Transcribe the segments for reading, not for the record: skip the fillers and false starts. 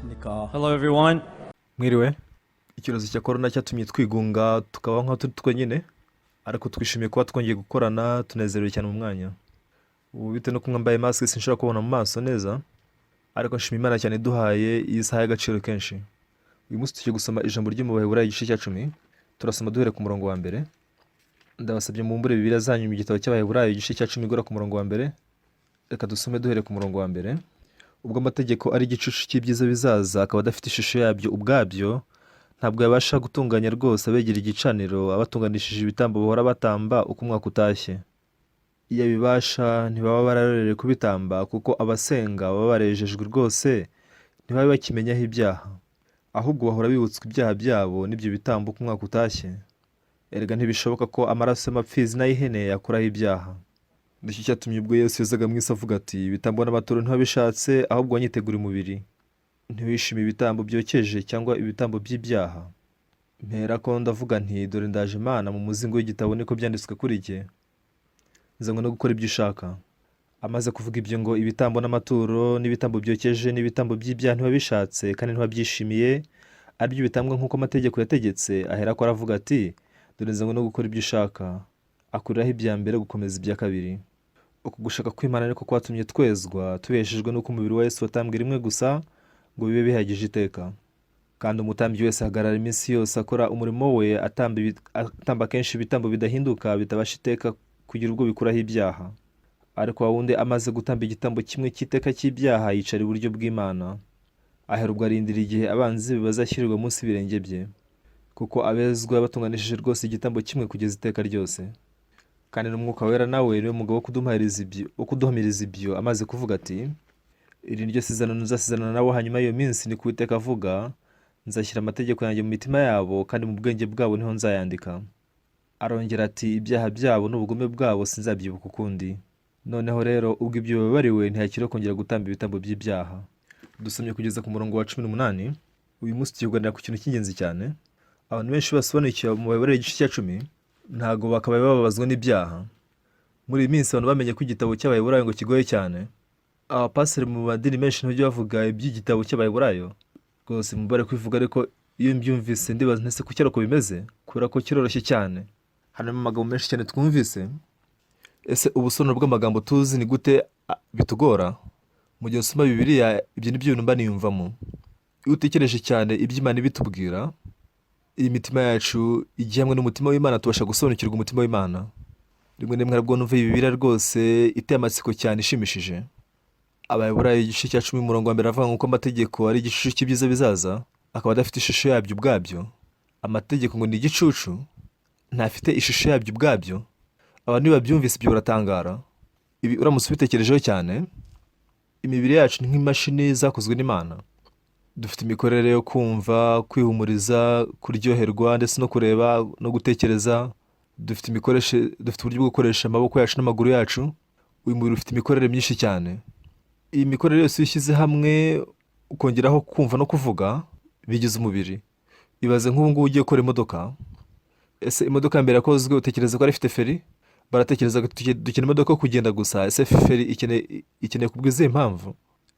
안녕하십니까. Hello, everyone. Mwiriwe. Icyorezo cya korona cyatumye twigunga, tukaba nk'aho turi twenyine, ariko twishimiye kuba twongeye gukorana, tunezerewe cyane mu mwanya ubu. Bitewe no mwambaye masike, sinshobora kubona mu maso neza, ariko nshima Imana cyane iduhaye iyi saha y'agaciro kenshi. Uyu munsi tugiye gusoma ijambo ryo mu Baheburayo, igice cya 10. Turasoma duhere ku murongo wa mbere. Ndabasabye mubumbure Bibiliya zanyu mu gitabo cy'Abaheburayo, igice cya 10, guhera ku murongo wa mbere. Reka dusome duhere ku murongo wa mbere. Ubwo amategeko ari igicucu cy'ibyiza bizaza, akaba adafite ishusho yabyo ubwabyo, ntabwo yabasha gutunganya rwose abegera igicaniro abatunganishije ibitambo bahora batamba uko umwaka utashye. Iyo abibasha, ntibaba bararorereye kubitamba, kuko abasenga baba barejejwe rwose, ntibabe bakimenyaho ibyaha. Ahubwo bahora bibutswa ibyaha byabo n'ibyo bitambo uko umwaka utashye. Erega ntibishoboka ko amaraso y'amapfizi n'ay'ihene yakuraho ibyaha. Nicyo cyatumye ubwo Yesu yazaga mu isi avuga ati: "Ibitambo n'amaturo ntiwabishatse, ahubwo wanyitegura umubiri. Ntiwishime ibitambo byokeje cyangwa ibitambo by'ibyaha. Mpera ko ndavuga nti: 'Dore ndaje Imana, mu muzingo w'igitabo niko byanditswe kuri jye, nzanywe no gukora ibyo ushaka.'" Amaze kuvuga ibyo ngo: "Ibitambo n'amaturo n'ibitambo byokeje n'ibitambo by'ibyaha ntiwabishatse kandi ntiwabyishimiye," aribyo bitambwa nk'uko amategeko yategetse, ahera ko aravuga ati: "Dore nzanywe no gukora ibyo ushaka." Akuriraho ibya mbere gukomeza ibya kabiri. Uku gushaka kw'Imana niko kwatumye twezwa, tubeshejwe n'uko umubiri wa Yesu watambwe rimwe gusa ngo bibe bihagije iteka. Kandi umutambyi wese ahagarara iminsi yose akora umurimo we, atamba kenshi ibitambo bidahinduka, bitabasha iteka kugira ubwo bikuraho ibyaha. Ariko wa wundi amaze gutamba igitambo kimwe cy'iteka cy'ibyaha, yicara iburyo bw'Imana. Ahera ubwo arindira igihe abanzi be bazashyirirwa munsi y'ibirenge bye. Kuko abezwa batunganishije rwose igitambo kimwe kugeza iteka ryose. Kandi n'Umwuka Wera nawe niwe mugabo wo kuduhamiriza ibyo, amaze kuvuga ati: "Iri ni ryo sezerano nzasezerana nabo hanyuma y'iyo minsi, ni ko Uwiteka avuga: Nzashyira amategeko yanjye mu mitima yabo, kandi mu bwenge bwabo niho nzayandika." Arongera ati: "Ibyaha byabo n'ubugome bwabo sinzabyibuka ukundi." Noneho rero, ubwo ibyo bibabariwe, ntihakiriho kongera gutamba ibitambo by'ibyaha. Dusomye kugeza ku murongo wa 18. Uyu munsi tugiye kuganira ku kintu cy'ingenzi cyane. Abantu benshi basobanukiwe mu Baheburayo igice cya 10, ntabwo bakabaye bababazwa n'ibyaha. Muri iyi minsi abantu bamenye ko igitabo cy'Abaheburayo ngo kigoye cyane. Abapasiteri mu madini menshi ntibajya bavuga iby'igitabo cy'Abaheburayo rwose, mubare kwivuga. Ariko iyo mbyumvise ndibaza nti: "Ese kuki ari uko bimeze?" Kubera ko kiroroshye cyane, harimo amagambo menshi cyane twumvise. Ese ubusobanuro bw'amagambo tuzi ni gute bitugora? Mu gihe usoma Bibiliya, ibyo ni byo bintu mba niyumvamo. Iyo utekereje cyane ibyo Imana ibitubwira, iyi mitima yacu igiye hamwe n'umutima w'Imana, tubasha gusobanukirwa umutima w'Imana. Rimwe na rimwe nabwo numva iyi Bibiliya rwose iteye amatsiko cyane, ishimishije. Abaheburayo igice cya 10, umurongo wa mbere, avuga ngo uko amategeko ari igicucu cy'ibyiza bizaza, akaba adafite ishusho yabyo ubwabyo. Amategeko ngo ni igicucu, ntafite ishusho yabyo ubwabyo. Abantu iyo babyumvise ibyo baratangara. Ibi uramutse ubitekerejeho cyane, imibiri yacu ni nk'imashini zakozwe n'Imana. Dufite imikorere yo kumva, kwihumuriza, kuryoherwa, ndetse no kureba no gutekereza. Dufite uburyo bwo gukoresha amaboko yacu n'amaguru yacu. Uyu mubiri ufite imikorere myinshi cyane. Iyi mikorere yose iyo ushyize hamwe, ukongeraho kumva no kuvuga, bigize umubiri. Ibaze nk'ubu ngubu ugiye gukora imodoka. Ese imodoka ya mbere yakozwe, utekereza ko yari ifite feri? Baratekereza ko dukeneye imodoka yo kugenda gusa. Ese feri ikeneye kubw'izihe mpamvu?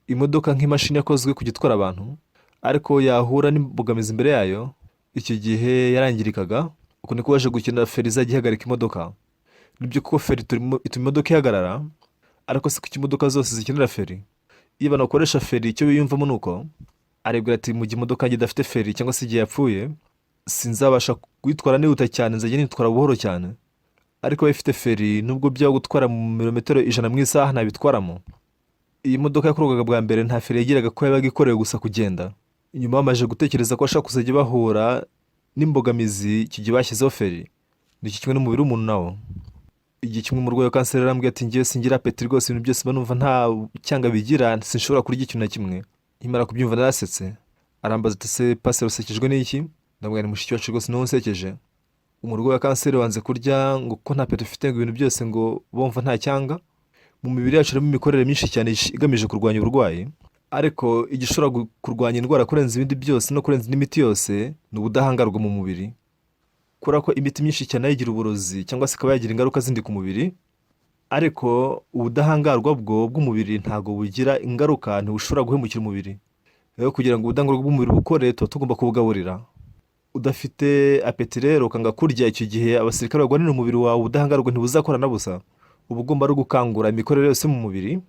Imodoka nk'imashini yakozwe kujya itwara abantu, ariko yahura n'imbogamizi imbere yayo, icyo gihe yarangirikaga. Uko niko baje gukenera feri izajya ihagarika imodoka. Nibyo kuko feri ituma imodoka ihagarara, ariko si kuki imodoka zose zikenera feri? Iyo abantu bakoresha feri, icyo biyumvamo ni uko arebwa ati: "Mu gihe imodoka yanjye idafite feri, cyangwa se igihe yapfuye, sinzabasha kuyitwara nihuta cyane, nzajya nitwara buhoro cyane." Ariko iyo ifite feri, nubwo byaba gutwara mu birometero 100 mu isaha, ntabitwaramo. Iyi modoka yakorwaga bwa mbere nta feri yagiraga, ko yabaga ikorewe gusa kugenda. Nyuma bamaze gutekereza ko bashobora kuzajya bahura n'imbogamizi, icyo gihe bashyizeho feri. Ni kimwe n'umubiri w'umuntu nawo. Igihe kimwe umurwayi wa kanseri yarambwiye ati: "Ngewe singira appétit rwose, ibintu byose mba numva nta cyanga bigira, sinshobora kurya ikintu na kimwe." Nkimara kubyumva narasetse. Arambaza ati: "Se pasiteri, usekejwe n'iki?" Ndamubwira ni: "Mushiki wacu rwose niwe unsekeje. Umurwayi wa kanseri wanze kurya ngo kuko nta appétit ufite, ngo ibintu byose ngo bumva nta cyanga." Mu mibiri yacu harimo imikorere myinshi cyane igamije kurwanya uburwayi, ariko igishobora kurwanya indwara kurenza ibindi byose no kurenza indi miti yose ni ubudahangarwa mu mubiri. Kubera ko imiti myinshi cyane nayo igira uburozi cyangwa se ikaba yagira ingaruka zindi ku mubiri, ariko ubudahangarwa bwo bw'umubiri ntabwo bugira ingaruka, ntibushobora guhemukira umubiri. Rero kugira ngo ubudahangarwa bw'umubiri bukore, tuba tugomba kubugaburira. Udafite appétit rero, ukanga kurya, icyo gihe abasirikare barwanira umubiri wawe, ubudahangarwa ntibuzakora na busa. Uba ugomba no gukangura imikorere yose mu mubiri.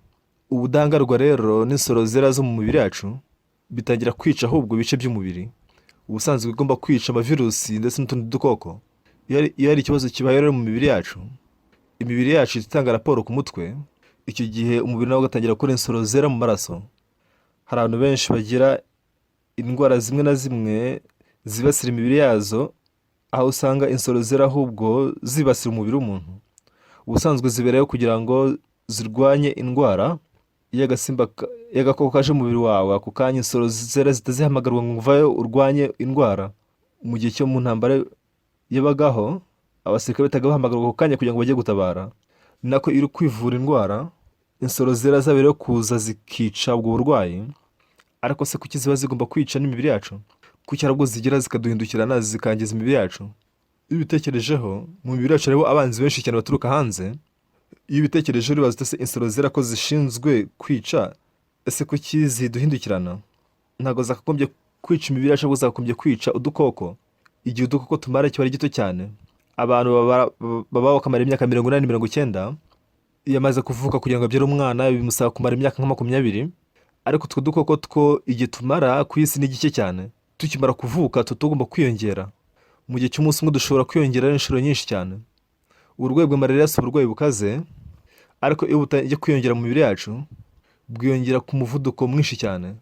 Ubudahangarwa rero n'insoro zera zo mu mubiri yacu bitangira kwica ahubwo ibice by'umubiri ubusanzwe bigomba kwica amavirusi ndetse n'utundi dukoko. Iyo hari ikibazo kibaye rero mu mibiri yacu, imibiri yacu ihita itanga raporo ku mutwe. Icyo gihe umubiri nawe ugatangira gukora insoro zera mu maraso. Hari abantu benshi bagira indwara zimwe na zimwe zibasira imibiri yazo, aho usanga insoro zera ahubwo zibasira umubiri w'umuntu. Ubusanzwe zibereyeho kugira ngo zirwanye indwara. Iyo agasimba iyo agakoko kaje mu mubiri wawe, ako kanya insoro zera zihita zihamagarwa ngo uvayo urwanye indwara. Mu gihe cyo mu ntambara yabagaho, abasirikare bahitaga bahamagarwa ako kanya kugira ngo bajye gutabara. Ni nako iyo uri kwivura indwara, insoro zera zabereyeho kuza zikica ubwo burwayi. Ariko se kuki ziba zigomba kwica n'imibiri yacu? Kuki hari ubwo zigira zikaduhindukirana, zikangiza imibiri yacu? Iyo ubitekerejeho, mu mibiri yacu hariho abanzi benshi cyane baturuka hanze. Iyo ubitekerejeho uribaza uti: "Ese insoro zera ko zishinzwe kwica, ese kuki ziduhindukirana?" Ntabwo zakagombye kwica imibiri yacu, ahubwo zakagombye kwica udukoko. Igihe udukoko tumara kiba ari gito cyane. Abantu babaho bakamara imyaka 80, 90. Iyo amaze kuvuka, kugira ngo abyare umwana bimusaba kumara imyaka nka 20. Ariko utwo dukoko two, igihe tumara ku isi ni gike cyane. Tukimara kuvuka tuba tugomba kwiyongera. Mu gihe cy'umunsi umwe dushobora kwiyongera inshuro nyinshi cyane. Uburwayi bwa malariya si uburwayi bukaze, ariko iyo butangiye kwiyongera mu mibiri yacu, bwiyongera ku muvuduko mwinshi cyane.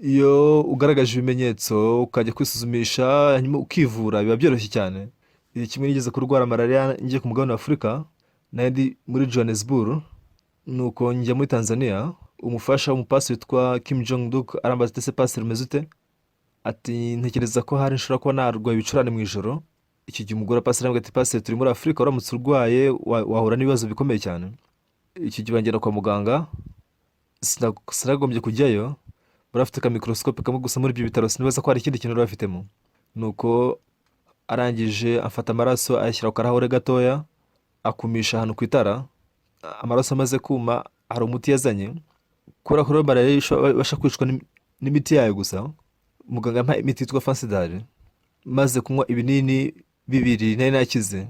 Iyo ugaragaje ibimenyetso, ukajya kwisuzumisha, hanyuma ukivura, biba byoroshye cyane. Igihe kimwe nigeze kurwara malariya ngiye ku mugabane wa Afurika, nari ndi muri Johannesburg, nuko njya muri Tanzania. Umufasha w'umupasiteri witwa Kim Jong Duk arambaza ati: "Ese pasiteri, umeze ute?" Ati: "Ntekereza ko hari nshobora kuba narwaye ibicurane mu ijoro." Icyo gihe umugore wa pasiteri aramubwira ati: "Pasiteri, turi muri Afurika, uramutse urwaye wahura n'ibibazo bikomeye cyane." Icyo gihe banjyana kwa muganga. Sinagombye kujyayo. Bari bafite akamicroscope kamwe gusa muri ibyo bitaro, sinibaza ko hari ikindi kintu bari bafitemo. Nuko arangije afata amaraso, ayashyira ku karahure gatoya, akumisha ahantu ku itara. Amaraso amaze kuma, hari umuti yazanye. Kubera ko rero malariya ibasha kwicwa n'imiti yayo gusa, muganga yampaye imiti yitwa Fansidar. Maze kunywa ibinini bibiri nari nakize.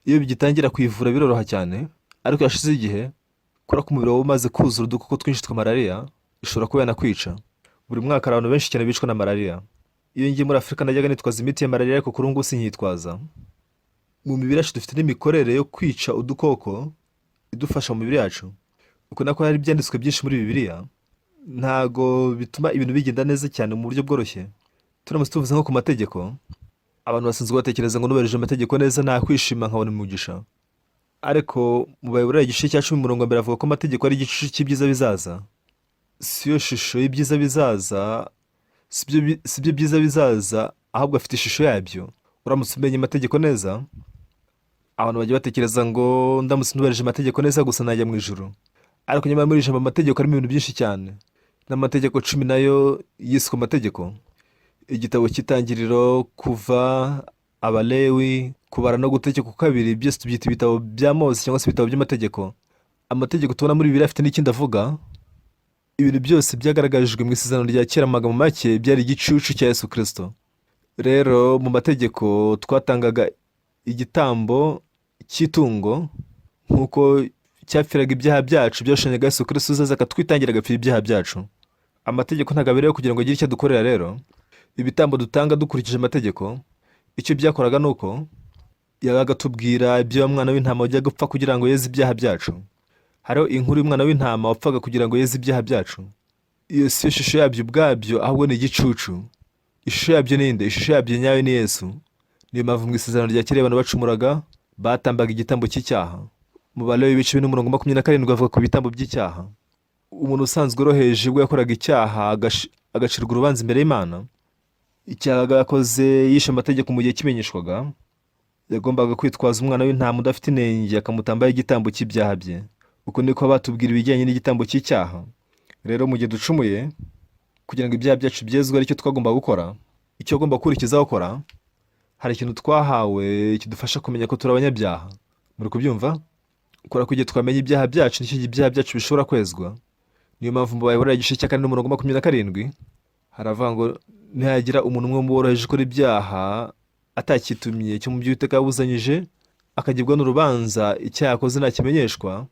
Iyo bigitangira kuyivura biroroha cyane, ariko yashize igihe, kubera ko umubiri wawe umaze kuzura udukoko twinshi twa malariya, ishobora kuba yanakwica. Buri mwaka hari abantu benshi cyane bicwa na malariya. Iyo ngiye muri Afurika najyaga nitwaza imiti ya malariya, ariko kuri ubu ngubu sinyitwaza. Mu mibiri yacu dufite n'imikorere yo kwica udukoko idufasha mu mibiri yacu. Uko nako hari ibyanditswe byinshi muri Bibiliya. Ntago bituma ibintu bigenda neza cyane mu buryo bworoshye. Turamutse tuvuze nko ku mategeko, abantu basanzwe batekereza ngo nubahirije amategeko neza nakwishima, nkabona umugisha. Ariko mu Baheburayo igice cya 10 umurongo wa mbere avuga ko amategeko ari igicucu cy'ibyiza bizaza. Si yo shusho y'ibyiza bizaza, si byo byiza bizaza, ahubwo afite ishusho yabyo. Uramutse umenye amategeko neza, abantu bajya batekereza ngo ndamutse nubahirije amategeko neza gusa najya mu ijuru. Ariko nyamara muri iri jambo amategeko harimo ibintu byinshi cyane. N'amategeko 10 nayo yiswe amategeko. Igitabo cy'Itangiriro, Kuva, Abalewi, Kubara no Gutegeka Kabiri, byose tubyita ibitabo bya Mose cyangwa se ibitabo by'amategeko. Amategeko tubona muri Bibiliya afite n'ikindi avuga. Ibintu byose byagaragarijwe mu Isezerano rya Kera, mu magambo make, byari igicucu cya Yesu Kirisito. Rero mu mategeko twatangaga igitambo cy'itungo nk'uko cyapfiraga ibyaha byacu, byashushanyaga Yesu Kirisito uzaza akatwitangira, agapfira ibyaha byacu. Amategeko ntabwo abereyeho kugira ngo agire icyo adukorera. Rero ibitambo dutanga dukurikije amategeko, icyo byakoraga ni uko yabaga atubwira iby'uwo mwana w'intama wajyaga gupfa kugira ngo yeze ibyaha byacu. Hariho inkuru y'umwana w'intama wapfaga kugira ngo yeze ibyaha byacu. Iyo si yo shusho yabyo ubwabyo, ahubwo ni igicucu. Ishusho yabyo ni nde? Ishusho yabyo nyayo ni Yesu. Niyo mpamvu mu Isezerano rya Kera abantu bacumuraga batambaga igitambo cy'icyaha. Mu Balewi ibice 4 umurongo 27 bavuga ku bitambo by'icyaha. Umuntu usanzwe uroheje ubwo yakoraga icyaha, agacirwa urubanza imbere y'Imana, icyaha yakoze, yishe amategeko mu gihe kimenyeshwaga, yagombaga kwitwaza umwana w'intama udafite inenge, akamutambaho igitambo cy'ibyaha bye. Uko niko batubwira ibijyanye n'igitambo cy'icyaha. Rero mu gihe ducumuye, kugira ngo ibyaha byacu byezwe, aricyo twagomba gukora, icyo ugomba gukurikizaho gukora, hari ikintu twahawe kidufasha kumenya ko turi abanyabyaha. Muri kubyumva? Kubera ko igihe twamenya ibyaha byacu, nicyo gihe ibyaha byacu bishobora kwezwa. Niyo mpamvu mu Baheburayo igice cya 4 n'umurongo 27. Haravuga ngo nihagira umuntu umwe mu boroheje ukora ibyaha atakitumye cyo mu byo Uwiteka yabuzanyije, akagibwa n'urubanza icyaha yakoze ntakimenyeshwa,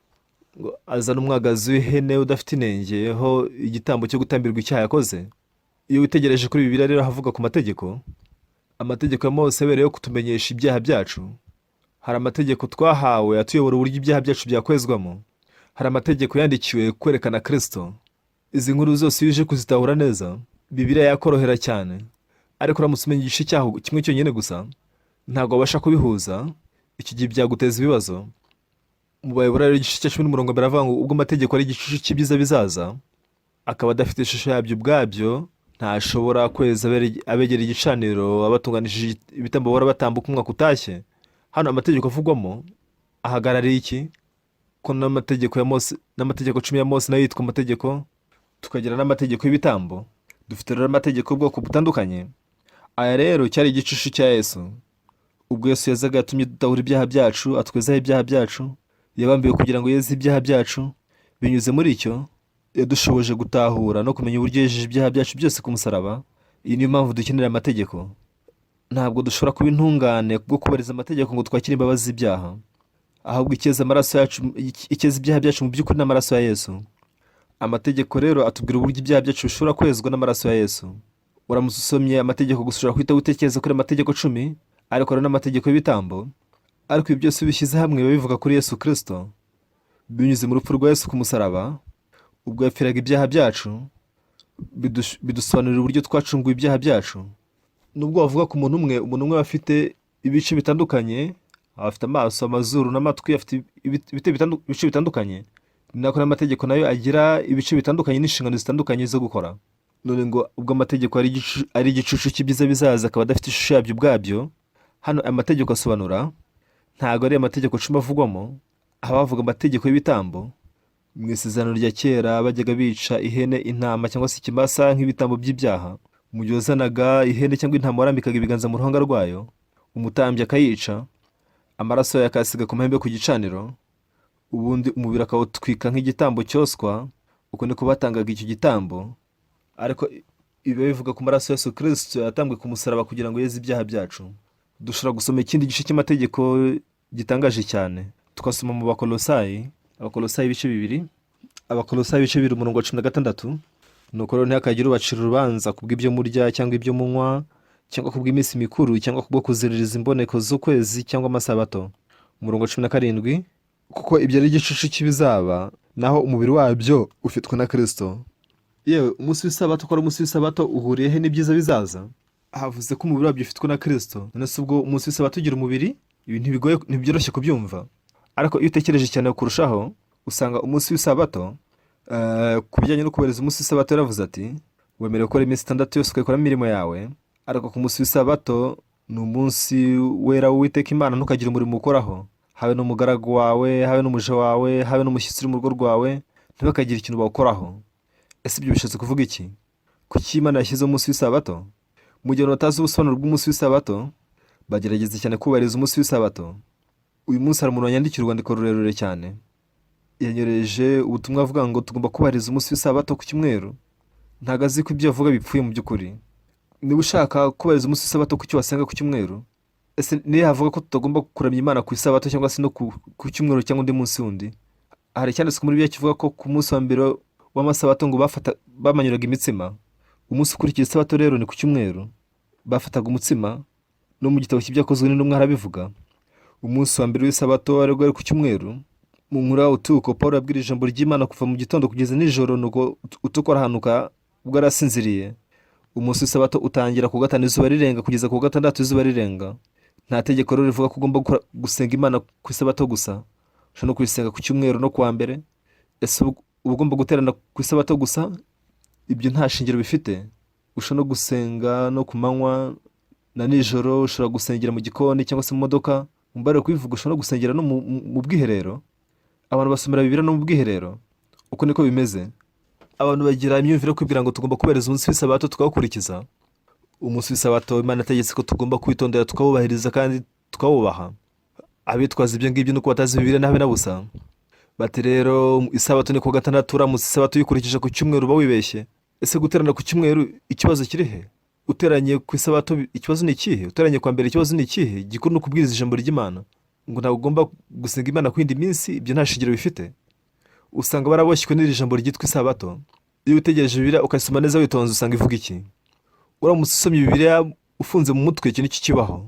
ngo azane umwagazi w'ihene udafite inenge ho igitambo cyo gutambirwa icyaha yakoze. Iyo witegereje kuri Bibiliya rero havuga ku mategeko. Amategeko ya Mose abereyeho kutumenyesha ibyaha byacu. Hari amategeko twahawe atuyobora uburyo ibyaha byacu byakwezwamo. Hari amategeko yandikiwe kwerekana Kristo. Izi nkuru zose iyo uje kuzitahura neza, Bibiliya yakorohera cyane. Ariko uramutse umenya igice cyaho kimwe cyonyine gusa, ntabwo wabasha kubihuza. Iki gihe byaguteza ibibazo. Mu Baheburayo igice cya 10 n'umurongo mbere avuga ngo ubwo amategeko ari igicucu cy'ibyiza bizaza, akaba adafite ishusho yabyo ubwabyo, ntashobora kweza abegera igicaniro abatunganishije ibitambo bahora batambuka umwaka utashye. Hano amategeko avugwamo ahagarariye iki? Ko n'amategeko ya Mose, n'amategeko 10 ya Mose nayo yitwa amategeko, tukagira n'amategeko y'ibitambo. Dufite rero amategeko y'ubwoko butandukanye. Aya rero cyari igicucu cya Yesu. Ubwo Yesu yazaga yatumye dutahura ibyaha byacu, atwezaho ibyaha byacu, yabambiwe kugira ngo yeze ibyaha byacu. Binyuze muri icyo yadushoboje gutahura no kumenya uburyo yejeje ibyaha byacu byose ku musaraba. Iyi niyo mpamvu dukenera amategeko. Ntabwo dushobora kuba intungane bwo kubahiriza amategeko ngo twakire imbabazi z'ibyaha. Ahubwo icyeza amaraso yacu, icyeza ibyaha byacu mu by'ukuri n'amaraso ya Yesu. Amategeko rero atubwira uburyo ibyaha byacu bishobora kwezwa n'amaraso ya Yesu. Uramutse usomye amategeko gusa, ushobora guhita utekereza kuri amategeko 10, ariko hari n'amategeko y'ibitambo. Ariko ibi byose bishyize hamwe biba bivuga kuri Yesu Kristo. Binyuze mu rupfu rwa Yesu ku musaraba, ubwo yapfiraga ibyaha byacu, bidusobanurira uburyo twacunguwe ibyaha byacu. Nubwo wavuga ku muntu umwe, umuntu umwe aba afite ibice bitandukanye, aba afite amaso, amazuru n'amatwi, afite ibice bitandukanye. Ni nako n'amategeko nayo agira ibice bitandukanye n'inshingano zitandukanye zo gukora. None ngo ubwo amategeko ari igicucu cy'ibyiza bizaza, akaba adafite ishusho yabyo ubwabyo. Hano amategeko asobanura ntabwo ari amategeko 10 avugwamo, aho bavuga amategeko y'ibitambo. Mu Isezerano rya Kera bajyaga bica ihene, intama cyangwa se ikimasa nk'ibitambo by'ibyaha. Mu gihe wazanaga ihene cyangwa intama, warambikaga ibiganza mu ruhanga rwayo, umutambyi akayica, amaraso yayo akayasiga ku mahembe ku gicaniro, ubundi umubiri akawutwika nk'igitambo cyoswa. Uko niko batangaga icyo gitambo. Ariko ibi bivuga ku maraso ya Yesu Kirisito yatambwe ku musaraba kugira ngo yeze ibyaha byacu. Dushobora gusoma ikindi gice cy'amategeko gitangaje cyane, tugasoma mu Bakolosayi, Abakolosayi ibice 2, Abakolosayi ibice 2, umurongo wa 16. Nuko rero ntihakagire ubacira urubanza kubw'ibyo murya cyangwa ibyo munywa, cyangwa kubw'iminsi mikuru, cyangwa kubwo kuziririza imboneko z'ukwezi cyangwa amasabato. Umurongo wa 17: kuko ibyo ari igicucu cy'ibizaba, naho umubiri wabyo ufitwe na Kirisito. Yewe, umunsi w'isabato ko ari umunsi w'isabato uhuriye he n'ibyiza bizaza? Havuze ko umubiri wabyo ufitwe na Kirisito. None se ubwo umunsi w'isabato ugira umubiri? Ibi ntibigoye, ntibyoroshye kubyumva. Ariko iyo utekereje cyane kurushaho, usanga umunsi w'isabato, ku bijyanye no kubahiriza umunsi w'isabato, yaravuze ati: "Wemerewe gukora iminsi 6 yose ukayikoramo imirimo yawe, ariko ku munsi w'isabato ni umunsi wera w'Uwiteka Imana, ntukagire umurimo ukoraho, habe n'umugaragu wawe, habe n'umuja wawe, habe n'umushyitsi uri mu rugo rwawe, ntibakagire ikintu bawukoraho." Ese ibyo bishatse kuvuga iki? Kuki Imana yashyizeho umunsi w'isabato? Mu gihe abantu batazi ubusobanuro bw'umunsi w'isabato, bagerageza cyane kubahiriza umunsi w'isabato. Uyu munsi hari umuntu wanyandikira urwandiko rurerure cyane, yanyohereje ubutumwa avuga ngo tugomba kubahiriza umunsi w'isabato ku cyumweru. Ntabwo azi ko ibyo avuga bipfuye mu by'ukuri. Niba ushaka kubahiriza umunsi w'isabato, kuki wasenga ku cyumweru? Ese niyo havuga ko tutagomba kuramya Imana ku isabato cyangwa se no ku cyumweru cyangwa undi munsi wundi? Hari icyanditswe muri Bibiliya kivuga ko ku munsi wa mbere w'amasabato ngo bafata bamanyuraga imitsima. Umunsi ukurikira isabato rero ni ku cyumweru, bafataga umutsima. No mu gitabo cy'Ibyakozwe n'Intumwa harabivuga. Umunsi wa mbere w'isabato wari ku cyumweru. Mu nkuru ya Utuko, Paul yabwira ijambo ry'Imana kuva mu gitondo kugeza nijoro, nuko Utuko arahanuka ubwo yari asinziriye. Umunsi w'isabato utangira ku gatanu izuba rirenga kugeza ku gatandatu izuba rirenga. Nta tegeko rero rivuga ko ugomba gusenga Imana ku isabato gusa. Ushobora no kuyisenga ku cyumweru no kuwa mbere. Ese uba ugomba guterana ku isabato gusa? Ibyo nta shingiro bifite. Ushobora no gusenga no ku manywa na nijoro. Ushobora gusengera mu gikoni cyangwa se mu modoka. Mumbabarire kubivuga, ushobora no gusengera no mu bwiherero. Abantu basomera Bibiliya no mu bwiherero. Uko niko bimeze. Abantu bagira imyumvire yo kwibwira ngo tugomba kubahiriza umunsi w'isabato tukawukurikiza. Umunsi w'isabato Imana yategetse ko tugomba kwitondera, tukawubahiriza kandi tukawubaha. Abitwaza ibyo ngibyo nuko batazi Bibiliya na habe na busa. Bati rero isabato ni ku gatandatu, uramutse isabato uyikurikije ku cyumweru uba wibeshye. Ese guterana ku cyumweru ikibazo kiri he? Uteranye ku isabato ikibazo ni ikihe? Uteranye kwa mbere ikibazo ni ikihe? Igikuru ni ukubwiriza ijambo ry'Imana. Ngo ntabwo ugomba gusenga Imana ku yindi minsi, ibyo nta shingiro bifite. Usanga baraboshywe n'iri jambo ryitwa isabato. Iyo witegereje Bibiliya ukayisoma neza witonze, usanga ivuga iki? Uramutse usomye Bibiliya ufunze mu mutwe, iki nicyo kibaho.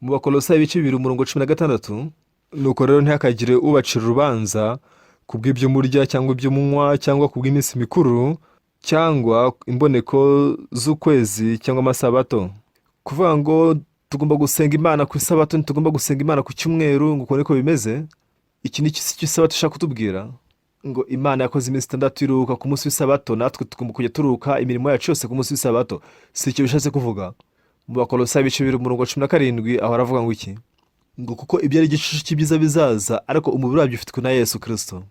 Mu Bakolosayi ibice 2 umurongo 16: "Nuko rero ntihakagire ubacira urubanza ku bw'ibyo murya cyangwa ibyo munywa, cyangwa ku bw'iminsi mikuru, cyangwa imboneko z'ukwezi, cyangwa amasabato." Kuvuga ngo tugomba gusenga Imana ku isabato, ntitugomba gusenga Imana ku cyumweru, ngo uko niko bimeze. Iki ni cyo isabato ishaka kutubwira, ngo Imana yakoze iminsi 6 iruhuka ku munsi w'isabato, natwe tugomba kujya turuhuka imirimo yacu yose ku munsi w'isabato. Si icyo bishatse kuvuga. Mu Bakolosayi ibice 2 umurongo wa 17, aho aravuga ngo iki? Ngo kuko ibyo ari igicucu cy'ibyiza bizaza, ariko umubiri wabyo ufitwe na Yesu Kirisito.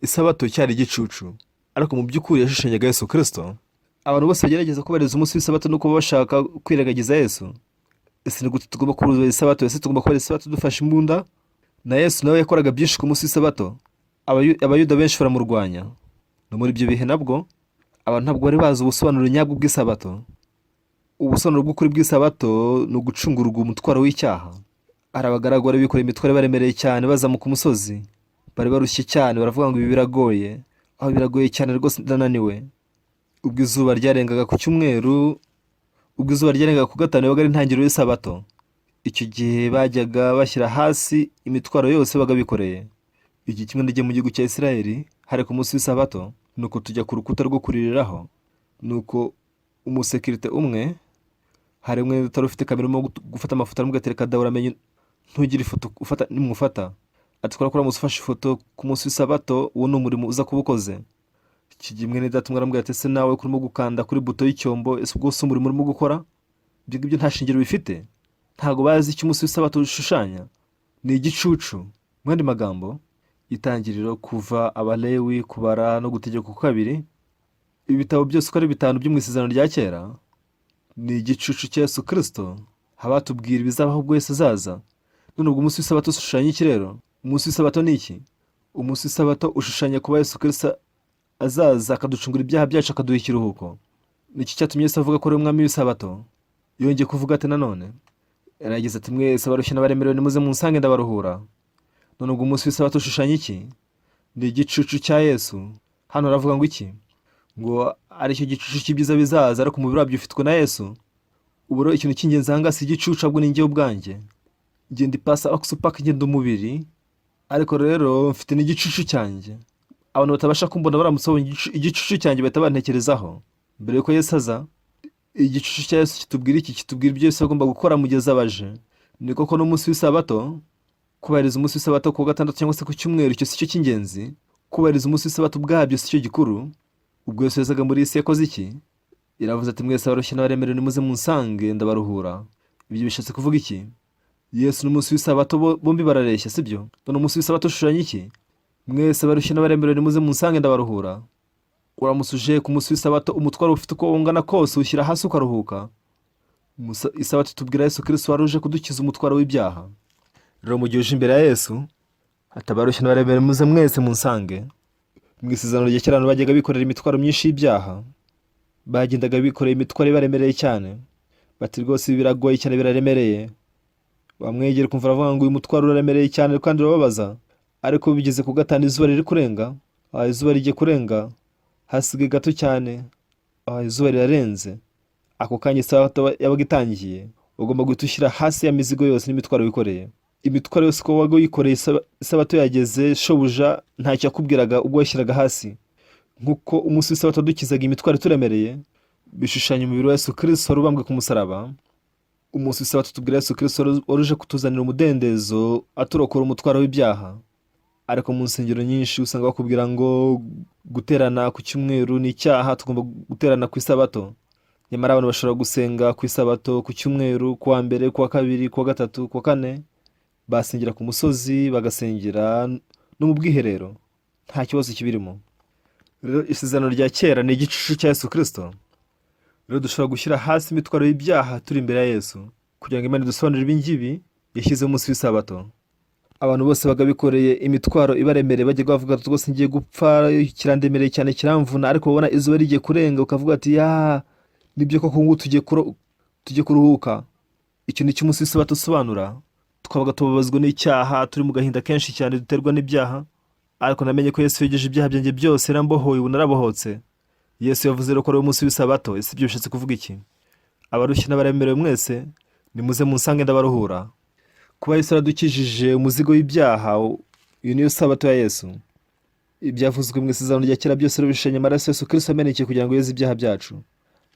Isabato cyari igicucu, ariko mu by'ukuri yashushanyaga Yesu Kirisito. Abantu bose bagerageza kubahiriza umunsi w'isabato no kuba bashaka kwirengagiza Yesu. Ese ni gute tugomba kubahiriza isabato? Ese tugomba kubahiriza isabato dufashe imbunda? Na Yesu nawe yakoraga byinshi ku munsi w'isabato. Abayuda benshi baramurwanya. No muri ibyo bihe nabwo abantu ntabwo bari bazi ubusobanuro nyabwo bw'isabato. Ubusobanuro bw'ukuri bw'isabato ni ugucungurwa umutwaro w'icyaha. Hari abagaragu bari bikoreye imitwaro ibaremereye cyane, bazamuka umusozi. Bari barushye cyane, baravuga ngo ibi biragoye, aho biragoye cyane rwose, ndananiwe. Ubwo izuba ryarengaga ku cyumweru, ubwo izuba ryarengaga ku gatanu, yabaga ari intangiriro y'isabato. Icyo gihe bajyaga bashyira hasi imitwaro yose baga bikoreye. Igihe kimwe nagiye mu gihugu cya Isirayeli, hari ku munsi w'isabato, nuko tujya ku rukuta rwo kuririraho. Nuko umusekirite umwe, hari umwe utari ufite kamera urimo gufata amafoto, aramubwira ati: "Reka da, uramenye ntugire ifoto ufata nimufata." Ati: "Kubera ko uramutse ufashe ifoto ku munsi w'isabato, uwo ni umurimo uza kuba ukoze." Iki gihe mwene data umwe aramubwira ati: "Ese nawe kurimo gukanda kuri buto y'icyombo, ese ubwo si umurimo urimo gukora?" Ibyo ngibyo nta shingiro bifite. Ntabwo bazi icyo umunsi w'isabato ushushanya, ni igicucu. Mu yandi magambo, Itangiriro, Kuva, Abalewi, Kubara no Gutegeka kwa Kabiri, ibitabo byose uko ari bitanu byo mu Isezerano rya Kera, ni igicucu cya Yesu Kirisito. Haba hatubwira ibizabaho ubwo Yesu azaza. None ubwo umunsi w'isabato ushushanya iki rero? Umunsi w'isabato ni iki? Umunsi w'isabato ushushanya kuba Yesu Kirisito azaza akaducungura ibyaha byacu, akaduha ikiruhuko. Ni iki cyatumye Yesu avuga ko ari umwami w'isabato? Yongeye kuvuga ati nanone, yaragize ati: "Mwese abarushye n'abaremerewe, nimuze munsange ndabaruhura." None ubwo umunsi w'isabato ushushanya iki? Ni igicucu cya Yesu. Hano aravuga ngo iki? Ngo aricyo gicucu cy'ibyiza bizaza, ariko umubiri wabyo ufitwe na Yesu. Ubu rero ikintu cy'ingenzi aha ngaha si igicucu, ahubwo ni njyewe ubwanjye. Ngenda ipasa oxupac, ngenda umubiri, ariko rero mfite n'igicucu cyanjye. Abantu batabasha kumbona, baramutse babonye igicucu cyanjye bahita bantekerezaho. Mbere yuko Yesu aza, igicucu cya Yesu kitubwira iki? Kitubwira ibyo Yesu agomba gukora mu gihe azabaje. Ni koko n'umunsi w'isabato, kubahiriza umunsi w'isabato ku wa gatandatu cyangwa se ku cyumweru, icyo si cyo cy'ingenzi. Kubahiriza umunsi w'isabato ubwabyo si cyo gikuru. Ubwo Yesu yazaga muri iyi si yakoze iki? Iravuze ati: "Mwese abarushye n'abaremerewe, nimuze munsange ndabaruhura." Ibyo bishatse kuvuga iki? Yesu n'umunsi w'isabato bombi barareshya, sibyo? None umunsi w'isabato ushushanya iki? "Mwese abarushye n'abaremerewe, nimuze munsange ndabaruhura." Uramutse uje ku munsi w'isabato, umutwaro ufite uko ungana kose ushyira hasi ukaruhuka. Isabato itubwira Yesu Kirisito wari uje kudukiza umutwaro w'ibyaha. Rero mu gihe uje imbere ya Yesu, ati: "Abarushye n'abaremerewe, muze mwese munsange." Mu Isezerano rya Kera abantu bajyaga bikorera imitwaro myinshi y'ibyaha. Bagendaga bikoreye imitwaro ibaremereye cyane, bati: "Rwose ibi biragoye cyane, biraremereye." Wamwegera ukumva aravuga ngo uyu mutwaro uraremereye cyane kandi urababaza. Ariko bigeze ku gatanu, izuba riri kurenga, izuba rigiye kurenga, hasigaye gato cyane, izuba rirarenze, ako kanya isabato yabaga itangiye. Ugomba guhita ushyira hasi ya mizigo yose n'imitwaro wikoreye. Imitwaro yose uko wabaga wikoreye, isabato yageze, shobuja ntacyo yakubwiraga ubwo washyiraga hasi. Nk'uko umunsi w'isabato wadukizaga imitwaro ituremereye, bishushanya umubiri wa Yesu Kirisito wari ubambwe ku musaraba. Umunsi w'isabato tubwira Yesu Kirisito wari uje kutuzanira umudendezo, aturokora umutwaro w'ibyaha. Ariko mu nsengero nyinshi usanga bakubwira ngo guterana ku cyumweru ni icyaha, tugomba guterana ku isabato. Nyamara abantu bashobora gusenga ku isabato, ku cyumweru, ku wa mbere, ku wa kabiri, ku wa gatatu, ku wa kane, basengera ku musozi, bagasengera no mu bwiherero, nta kibazo kibirimo. Rero Isezerano rya Kera ni igicucu cya Yesu Kirisito. Rero dushobora gushyira hasi imitwaro y'ibyaha turi imbere ya Yesu. Kugira ngo Imana idusobanurire ibi ngibi, yashyizeho umunsi w'isabato. Abantu bose baga bikoreye imitwaro ibaremereye, bajya bavuga ati rwose ngiye gupfa, kirandemereye cyane, kiramvuna. Ariko ubona izuba rigiye kurenga ukavuga ati ya, nibyo koko, ngubu tugiye kuruhuka. Icyo ni cyo umunsi w'isabato usobanura. Twabaga tubabazwa n'icyaha, turi mu gahinda kenshi cyane duterwa n'ibyaha, ariko namenye ko Yesu yogeje ibyaha byanjye byose, yarambohoye, ubu narabohotse. Yesu yavuze rero ko ari umunsi w'isabato. Ese ibyo bishatse kuvuga iki? Abarushye n'abaremerewe mwese, nimuze munsange, ndabaruhura. Kuba Yesu yaradukijije umuzigo w'ibyaha, iyo niyo sabato ya Yesu. Ibyavuzwe mu Isezerano rya Kera byose bishushanya amaraso Yesu Kristo amenekeye kugira ngo yeze ibyaha byacu.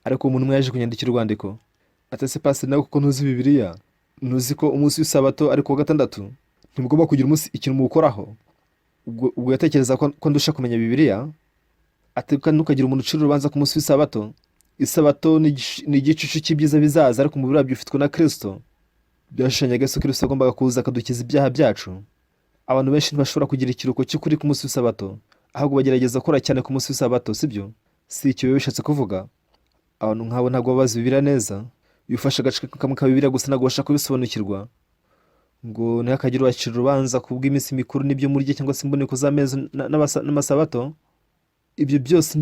Ariko umuntu umwe yaje kunyandikira urwandiko ati: "Ese pasiteri, nawe kuko ntuzi Bibiliya, ntuzi ko umunsi w'isabato ari kuwa gatandatu? Ntimugomba kugira umunsi ikintu muwukoraho." Ubwo yatekereza ko ndusha kumenya Bibiliya. Ati: "Kandi ntukagire umuntu ucira urubanza ku munsi w'isabato. Isabato ni igicucu cy'ibyiza bizaza, ariko umubiri wabyo ufitwe na Kristo." Byashushanyaga Yesu Kristo agombaga kuza akadukiza ibyaha byacu. Abantu benshi ntibashobora kugira ikiruhuko cy'ukuri ku munsi w'isabato, ahubwo bagerageza gukora cyane ku munsi w'isabato. Sibyo, si icyo biba bishatse kuvuga. Abantu nk'abo ntabwo baba bazi Bibiliya neza. Iyo ufashe agace kamwe ka Bibiliya gusa, ntabwo ubasha kubisobanukirwa. Ngo ntihakagire ubacira urubanza ku bw'iminsi mikuru n'ibyo murya, cyangwa se imboneko z'amezi n'amasabato. Ibyo byose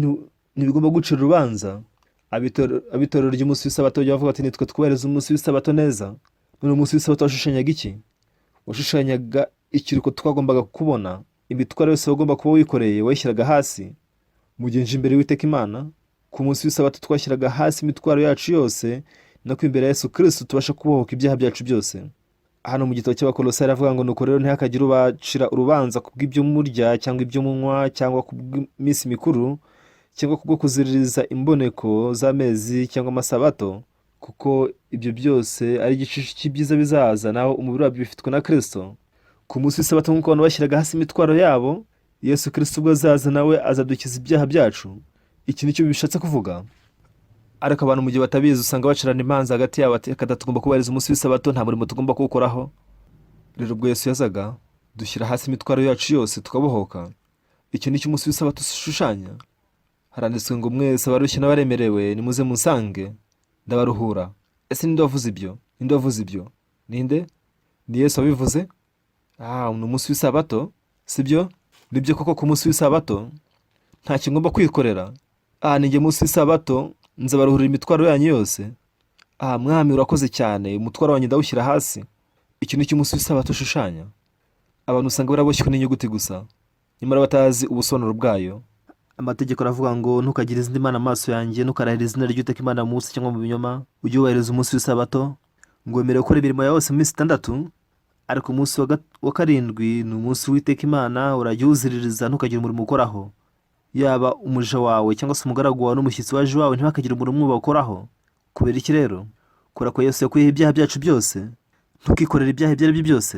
ntibigomba gucira urubanza. Ab'itorero ry'umunsi w'isabato bajya bavuga ati: "Nitwe twubahiriza umunsi w'isabato neza." None umunsi w'isabato washushanyaga iki? Washushanyaga ikiruhuko twagombaga kubona. Imitwaro yose wagomba kuba wikoreye wayishyiraga hasi mu gihe nje imbere y'Uwiteka Imana. Ku munsi w'isabato twashyiraga hasi imitwaro yacu yose, nako imbere ya Yesu Kristo tubasha kubohoka ibyaha byacu byose. Hano mu gitabo cy'Abakolosayi aravuga ngo: "Nuko rero ntihakagire ubacira urubanza ku bw'ibyo murya cyangwa ibyo munywa, cyangwa ku bw'iminsi mikuru, cyangwa kubwo kuziririza imboneko z'amezi cyangwa amasabato, kuko ibyo byose ari igicucu cy'ibyiza bizaza, naho umubiri wabyo bifitwe na Kristo." Ku munsi w'isabato, nk'uko abantu bashyiraga hasi imitwaro yabo, Yesu Kristo ubwo azaza nawe azadukiza ibyaha byacu. Iki nicyo bishatse kuvuga. Ariko abantu mu gihe batabizi, usanga bacirana imanza hagati yabo ati: "Reka da, tugomba kubahiriza umunsi w'isabato, nta murimo tugomba kuwukoraho." Rero ubwo Yesu yazaga, dushyira hasi imitwaro yacu yose, tukabohoka. Icyo nicyo umunsi w'isabato ushushanya. Haranditswe ngo: "Mwese abarushye n'abaremerewe, nimuze munsange, ndabaruhura." Ese ninde wavuze ibyo? Ninde wavuze ibyo? Ninde? Ni Yesu wabivuze. Ah, ni umunsi w'isabato, sibyo? Nibyo koko, ku munsi w'isabato nta kintu ngomba kwikorera. Ah, ni njye munsi w'isabato, nzabaruhurira imitwaro yanyu yose. Ah, Mwami, urakoze cyane, umutwaro wanjye ndawushyira hasi. Iki ni cyo umunsi w'isabato ushushanya. Abantu usanga baraboshywe n'inyuguti gusa, nyamara batazi ubusobanuro bwayo. Amategeko aravuga ngo: "Ntukagire izindi mana amaso yanjye, ntukarahire izina ry'Uwiteka Imana mu munsi cyangwa mu binyoma, ujye wubahiriza umunsi w'isabato." Ngo wemerewe gukora imirimo yawe yose mu minsi 6, ariko umunsi wa karindwi ni umunsi w'Uwiteka Imana, urajya uwuziririza, ntukagire umurimo ukoraho. Yaba umuja wawe cyangwa se umugaragu wawe n'umushyitsi waje iwawe, ntibakagire umurimo umwe bawukoraho. Kubera iki rero? Kubera ko Yesu yakuyeho ibyaha byacu byose. Ntukikorere ibyaha ibyo ari byo byose.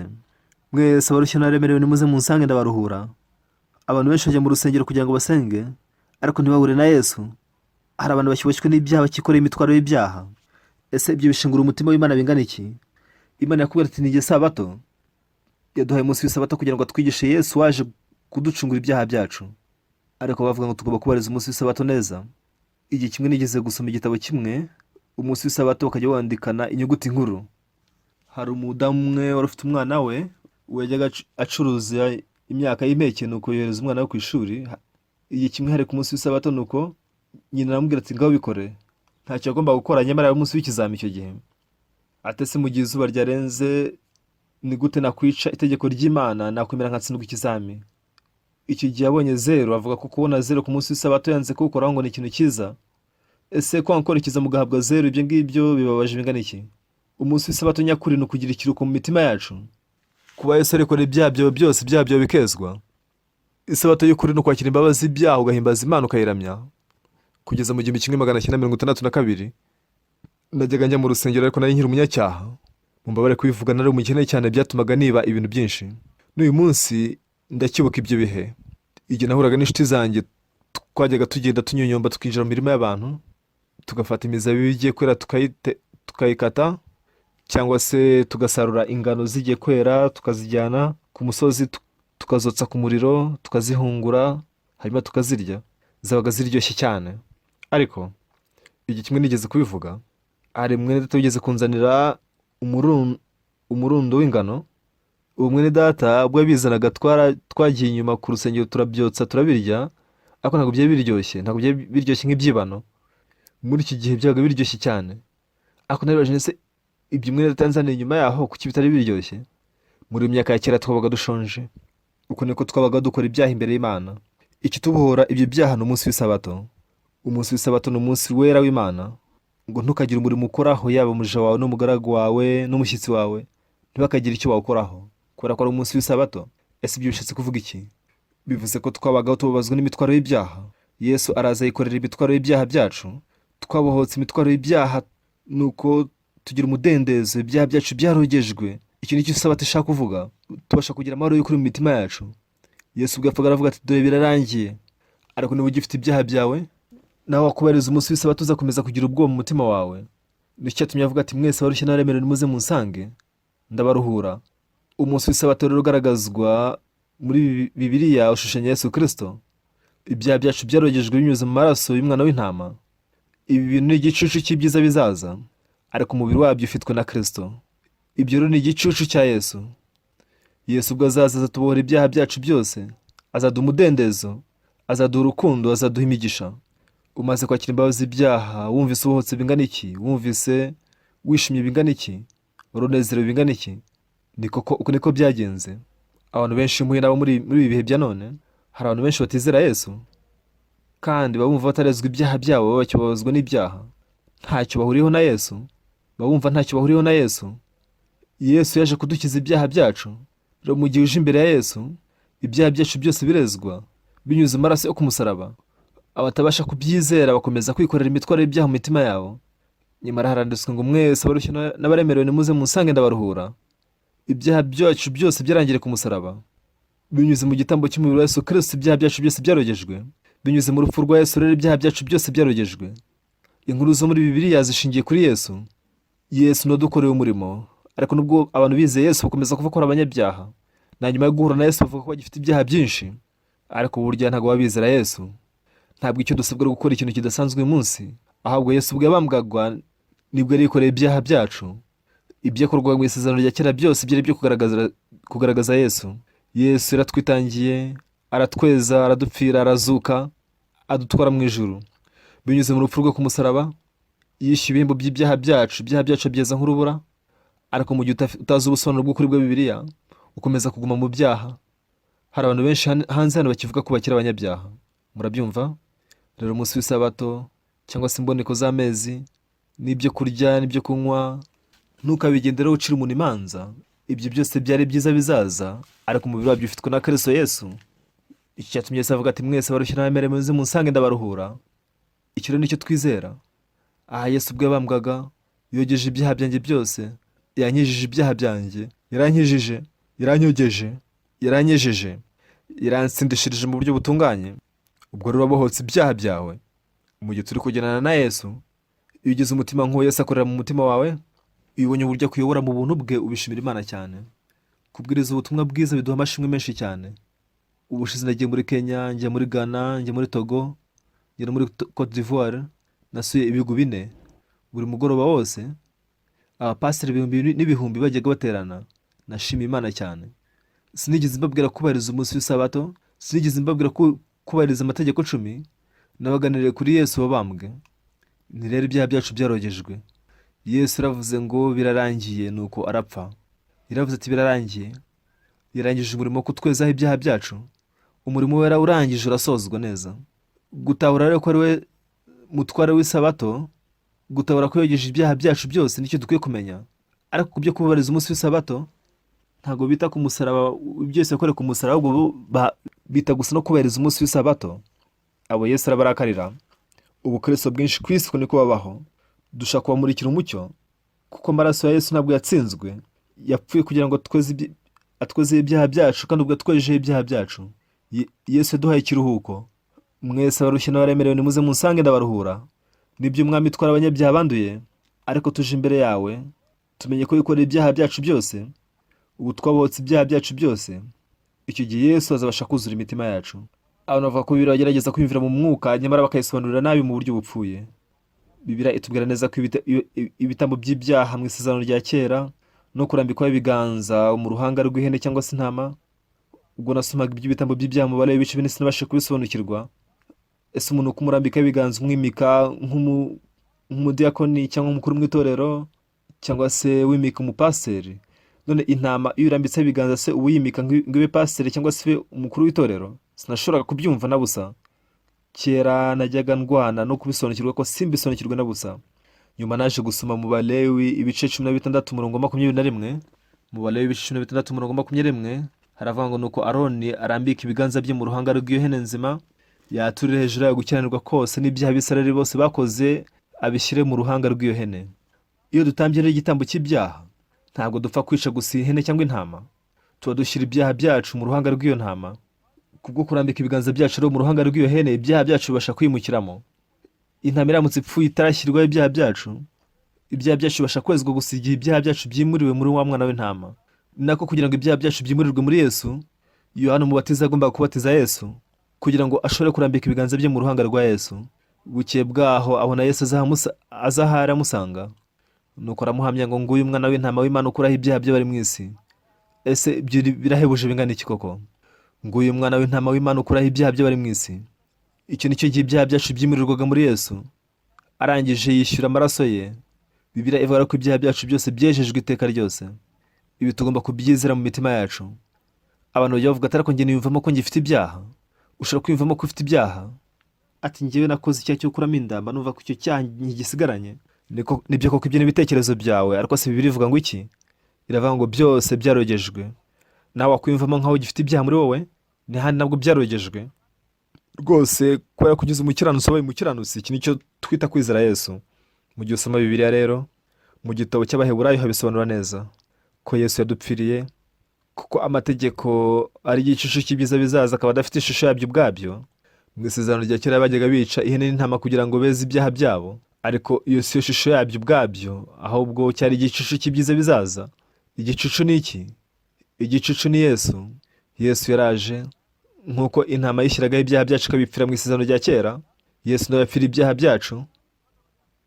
"Mwese abarushye n'abaremerewe, nimuze munsange, ndabaruhura." Abantu benshi bajya mu rusengero kugira ngo basenge, ariko ntibahure na Yesu. Hari abantu bakiboshywe n'ibyaha, bakikoreye imitwaro y'ibyaha. Ese ibyo bishengura umutima w'Imana bingana iki? Imana yakubwira ati: "Ni sabato." Yaduhaye umunsi w'isabato kugira ngo atwigishe Yesu waje kuducungura ibyaha byacu, ariko bavuga ngo tugomba kubahiriza umunsi w'isabato neza. Igihe kimwe nigeze gusoma igitabo kimwe, umunsi w'isabato bakajya wandikana inyuguti nkuru. Hari umudamu umwe wari ufite umwana we, we yajyaga acuruza imyaka y'impeke, nuko yohereza umwana we ku ishuri. Igihe kimwe hari ku munsi w'isabato, nuko nyina aramubwira ati: "Ngaho bikore." Ntacyo yagombaga gukora, nyamara yari umunsi w'ikizami icyo gihe. Ati: "Ese mu gihe izuba ryarenze, ni gute nakwica itegeko ry'Imana, nakwemera nkatsindwa ikizami?" Icyo gihe yabonye 0. Avuga ko kubona 0 ku munsi w'isabato yanze kuwukoraho ngo ni ikintu cyiza. Ese kwanga gukora ikizami ugahabwa 0, ibyo ngibyo bibabaje bingana iki? Umunsi w'isabato nyakuri ni ukugira ikiruhuko mu mitima yacu, kuba Yesu arekora ibyaha byawe byose, ibyaha byawe bikezwa. Isabato y'ukuri ni ukwakira imbabazi z'ibyaha, ugahimbaza Imana, ukayiramya. Kugeza mu 1962 najyaga njya mu rusengero, ariko nari nkiri umunyacyaha. Mumbabare kubivuga, nari umukene cyane, byatumaga niba ibintu byinshi. N'uyu munsi ndacyibuka ibyo bihe. Igihe nahuraga n'inshuti zanjye, twajyaga tugenda tunyonyomba, tukinjira mu mirima y'abantu, tugafata imizabibu igiye kwera tukayikata, cyangwa se tugasarura ingano zigiye kwera, tukazijyana ku musozi, tukazotsa ku muriro, tukazihungura, hanyuma tukazirya. Zabaga ziryoshye cyane. Ariko igihe kimwe nigeze kubivuga, hari mwene data wigeze kunzanira umurundo w'ingano. Uwo mwene data ubwo yabizanaga, twagiye inyuma ku rusengero turabyotsa, turabirya, ariko ntabwo byari biryoshye, ntabwo byari biryoshye nk'ibyibano. Muri iki gihe byabaga biryoshye cyane, ariko naribaje nti: "Se ibyo mwene data yanzaniye inyuma yaho, kuki bitari biryoshye?" Muri iyo myaka ya kera twabaga dushonje. Uko niko twabaga dukora ibyaha imbere y'Imana. Ikitubohora ibyo byaha ni umunsi w'Isabato. Umunsi w'Isabato ni umunsi wera w'Imana, ngo ntukagire umurimo ukoraho, yaba umuja wawe n'umugaragu wawe n'umushyitsi wawe, ntibakagire icyo bawukoraho, kubera ko ari umunsi w'Isabato. Ese ibyo bishatse kuvuga iki? Bivuze ko twabagaho tubabazwa n'imitwaro y'ibyaha. Yesu araza yikorera imitwaro y'ibyaha byacu. Twabohotse imitwaro y'ibyaha, nuko tugira umudendezo. Ibyaha byacu byarogejwe. Iki ni cyo Isabato ishaka kuvuga. Tubasha kugira amahoro y'ukuri mu mitima yacu. Yesu ubwo yapfaga aravuga ati: "Dore birarangiye." Ariko niba ugifite ibyaha byawe, nawe wakubahiriza umunsi w'Isabato, uzakomeza kugira ubwoba mu mutima wawe. Nicyo cyatumye avuga ati: "Mwese abarushye n'abaremerewe, nimuze munsange, ndabaruhura." Umunsi w'Isabato rero ugaragazwa muri Bibiliya ushushanya Yesu Kirisito. Ibyaha byacu byarogejwe binyuze mu maraso y'umwana w'intama. Ibi bintu ni igicucu cy'ibyiza bizaza, ariko umubiri wabyo ufitwe na Kirisito. Ibyo rero ni igicucu cya Yesu. Yesu ubwo azaza, azatubohora ibyaha byacu byose, azaduha umudendezo, azaduha urukundo, azaduha imigisha. Umaze kwakira imbabazi z'ibyaha, wumvise ubohotse bingana iki? Wumvise wishimye bingana iki? Urunezerewe bingana iki? Ni koko, uko niko byagenze. Abantu benshi mpuye nabo muri ibi bihe bya none, hari abantu benshi batizera Yesu kandi baba bumva batarezwa ibyaha byabo, baba bakibabazwa n'ibyaha, ntacyo bahuriyeho na Yesu, baba bumva ntacyo bahuriyeho na Yesu. Yesu yaje kudukiza ibyaha byacu. Rero mu gihe uje imbere ya Yesu, ibyaha byacu byose birezwa binyuze mu maraso yo ku musaraba. Abatabasha kubyizera bakomeza kwikorera imitwaro y'ibyaha mu mitima yabo. Nyamara haranditswe ngo: "Mwese abarushye n'abaremerewe, nimuze munsange, ndabaruhura." Ibyaha byacu byose byarangiriye ku musaraba. Binyuze mu gitambo cy'umubiri wa Yesu Kirisito, ibyaha byacu byose byarogejwe. Binyuze mu rupfu rwa Yesu rero, ibyaha byacu byose byarogejwe. Inkuru zo muri Bibiliya zishingiye kuri Yesu. Yesu niwe dukoreye umurimo. Ariko nubwo abantu bizeye Yesu, bakomeza kuvuga ko ari abanyabyaha. Na nyuma yo guhura na Yesu, bavuga ko bagifite ibyaha byinshi, ariko burya ntabwo baba bizera Yesu. Ntabwo icyo dusabwa ari gukora ikintu kidasanzwe uyu munsi, ahubwo Yesu ubwo yabambwaga nibwo yari yikoreye ibyaha byacu. Ibyakorwaga mu Isezerano rya Kera byose byari ibyo kugaragaza Yesu. Yesu yaratwitangiye, aratweza, aradupfira, arazuka, adutwara mu ijuru. Binyuze mu rupfu rwe ku musaraba, yishyuye ibihembo by'ibyaha byacu. Ibyaha byacu byeza nk'urubura. Ariko mu gihe utazi ubusobanuro bw'ukuri bwa Bibiliya, ukomeza kuguma mu byaha. Hari abantu benshi hanze hano bakivuga ko bakiri abanyabyaha. Murabyumva rero? Umunsi w'Isabato cyangwa se imboneko z'amezi n'ibyo kurya n'ibyo kunywa, ntukabigendereho ucira umuntu imanza. Ibyo byose byari byiza bizaza, ariko umubiri wabyo ufitwe na Kristo Yesu. Iki cyatumye Yesu avuga ati: "Mwese abarushye n'abaremerewe, muze munsange, ndabaruhura." Icyo rero nicyo twizera. Aha Yesu ubwo yabambwaga, yogeje ibyaha byanjye byose, yankijije ibyaha byanjye, yarankijije, yaranyogeje, yaranyejeje, yaransindishirije mu buryo butunganye. Ubwo rero wabohotse ibyaha byawe mu gihe turi kugendana na Yesu. Iyo ugize umutima nk'uwo Yesu akorera mu mutima wawe, iyo ubonye uburyo akuyobora mu buntu bwe, ubishimira Imana cyane. Kubwiriza ubutumwa bwiza biduha amashimwe menshi cyane. Ubushize nagiye muri Kenya, njya muri Ghana, njya muri Togo, njya no muri Cote d'Ivoire. Nasuye ibihugu 4. Buri mugoroba wose abapasiteri ibihumbi n'ibihumbi bajyaga baterana. Nashimiye Imana cyane. Sinigeze mbabwira kubahiriza umunsi w'Isabato, sinigeze mbabwira kubahiriza amategeko 10. Nabaganiriye kuri Yesu wabambwe. Ni rero ibyaha byacu byarogejwe. Yesu yaravuze ngo: "Birarangiye," nuko arapfa. Yaravuze ati: "Birarangiye." Yarangije umurimo wo kutwezaho ibyaha byacu. Umurimo we yarawurangije, urasozwa neza. Gutahura rero ko ari we mutware w'Isabato, gutahura ko yogeje ibyaha byacu byose, nicyo dukwiye kumenya. Ariko ku byo kubabariza umunsi w'Isabato, ntabwo bita ku musaraba, byose yakorewe ku musaraba, ahubwo bo bita gusa no kubahiriza umunsi w'Isabato. Abo Yesu arabarakarira. Ubukristo bwinshi ku isi uko niko babaho. Dushaka kubamurikira umucyo, kuko amaraso ya Yesu ntabwo yatsinzwe. Yapfuye kugira ngo atweze ibyaha byacu, kandi ubwo yatwejeho ibyaha byacu, Yesu yaduhaye ikiruhuko. "Mwese abarushye n'abaremerewe, nimuze munsange, ndabaruhura." Nibyo Umwami, twari abanyabyaha banduye, ariko tuje imbere yawe, tumenye ko wikoreye ibyaha byacu byose. Ubu twabohotse ibyaha byacu byose. Icyo gihe Yesu azabasha kuzura imitima yacu. Abantu bavuga ko Bibiliya bagerageza kwiyumvira mu mwuka, nyamara bakayisobanurira nabi mu buryo bupfuye. Bibiliya itubwira neza ko ibitambo by'ibyaha mu Isezerano rya Kera No kurambikwaho ibiganza mu ruhanga rw'ihene cyangwa se intama. Ubwo nasomaga iby'ibitambo by'ibyaha mu Balewi ibice 4, sinabashe kubisobanukirwa. Ese umuntu kumurambikaho ibiganza umwimika nk'umudiyakoni cyangwa umukuru mu itorero, cyangwa se wimika umupasiteri? None intama iyo urambitseho ibiganza, se uba uyimika ngo ibe pasiteri cyangwa se ibe umukuru w'itorero? Sinashoboraga kubyumva na busa. Kera najyaga ndwana no kubisobanukirwa, ko simbisobanukirwe na busa. Nyuma naje gusoma mu Balewi ibice 16, umurongo wa 21. Mu Balewi ibice 16, umurongo wa 21, haravuga ngo: "Nuko Aroni arambika ibiganza bye mu ruhanga rw'iyo hene nzima, yaturire hejuru yayo gukiranirwa kose n'ibyaha Abisirayeli bose bakoze, abishyire mu ruhanga rw'iyo hene." Iyo dutambye rero igitambo cy'ibyaha, ntabwo dupfa kwica gusa ihene cyangwa intama, tuba dushyira ibyaha byacu mu ruhanga rw'iyo ntama. Kubwo kurambika ibiganza byacu rero mu ruhanga rw'iyo hene, ibyaha byacu bibasha kwimukiramo. Intama iramutse ipfuye itarashyirwaho ibyaha byacu, ibyaha byacu bibasha kwezwa gusa igihe ibyaha byacu byimuriwe muri wa mwana w'intama. Ni nako kugira ngo ibyaha byacu byimurirwe muri Yesu, Yohana Umubatiza agomba kubatiza Yesu kugira ngo ashobore kurambika ibiganza bye mu ruhanga rwa Yesu. Bukeye bwaho abona Yesu aza ahari amusanga, nuko aramuhamya ngo: "Nguyu umwana w'intama w'Imana ukuraho ibyaha by'abari mu isi." Ese ibyo birahebuje bingana iki koko? Nguyu umwana w'intama w'Imana ukuraho ibyaha by'abari mu isi. Icyo ni cyo gihe ibyaha byacu byimurirwaga muri Yesu. Arangije yishyura amaraso ye. Bibiliya ivuga ko ibyaha byacu byose byejejwe iteka ryose. Ibi tugomba kubyizera mu mitima yacu. Abantu bajya bavuga ati: "Ariko njye niyumvamo ko ngifite ibyaha." Ushobora kwiyumvamo ko ufite ibyaha, ati: "Njyewe nakoze icyaha cyo gukuramo inda, mba numva ko icyo cyaha nkigisigaranye." Nibyo koko, ibyo ni ibitekerezo byawe, ariko se Bibiliya ivuga ngo iki? Iravuga ngo byose byarogejwe. Nawe wakwiyumvamo nkaho ugifite ibyaha muri wowe, n'ahandi nabwo byarogejwe rwose, kubera ko ugize umukiranutsi wabaye umukiranutsi. Iki nicyo twita kwizera Yesu. Mu gihe usoma Bibiliya rero, mu gitabo cy'Abaheburayo habisobanura neza ko Yesu yadupfiriye, kuko amategeko ari igicucu cy'ibyiza bizaza, akaba adafite ishusho yabyo ubwabyo. Mu Isezerano rya Kera bajyaga bica ihene n'intama kugira ngo beze ibyaha byabo, ariko iyo si yo shusho yabyo ubwabyo, ahubwo cyari igicucu cy'ibyiza bizaza. Igicucu ni iki? Igicucu ni Yesu. Yesu yaraje. Nk'uko intama yishyiragaho ibyaha byacu ikabipfira mu Isezerano rya Kera, Yesu nawe yapfira ibyaha byacu.